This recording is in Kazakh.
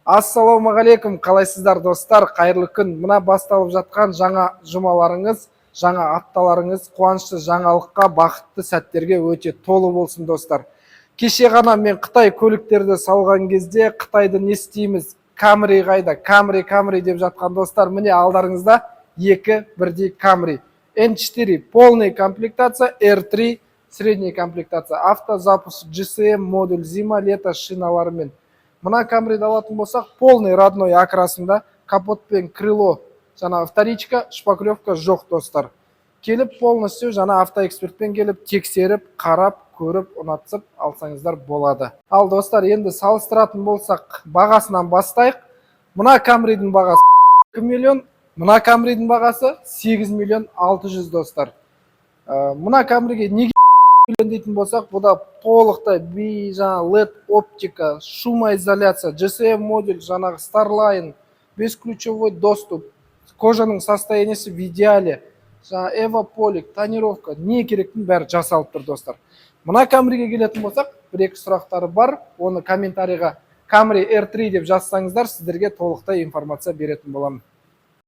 Ассалаумағалейкум, қалайсыздар, достар? Қайырлы күн! Мына басталып жатқан жаңа жұмаларыңыз, жаңа апталарыңыз қуанышты жаңалыққа, бақытты сәттерге өте толы болсын, достар. Кеше ғана мен қытай көліктерді салған кезде «Қытайды не істейміз, Камри қайда, Камри, Камри» деп жатқан достар, міне, алдарыңызда екі бірдей Камри. N4 полный комплектация, R3 средний комплектация, автозапуск, GSM модуль, зима, лето шиналарымен. Мына Камриді алатын болсақ, полный родной окрасында, капот пен крыло жаңағы вторичка, шпаклевка жоқ, достар. Келіп, полностью жаңа автоэкспертпен келіп, тексеріп, қарап, көріп, ұнатсып алсаңыздар болады. Ал, достар, енді салыстыратын болсақ, бағасынан бастайық. Мына Камридің бағасы 2 миллион, мына Камридің бағасы 8 миллион 600, достар. Мына Камриге неге миллион дейтін болсақ, бұда толықтай би жаңа LED оптика, шумоизоляция, GSM модуль, жаңағы Starline, бесключевой доступ, кожаның состояниесі в идеале, жаңа эвополик, тонировка, не керектің бәрі жасалып тұр, достар. Мына Камриге келетін болсақ, бір екі сұрақтары бар, оны комментарийға «Камри R3» деп жазсаңыздар, сіздерге толықтай информация беретін боламын.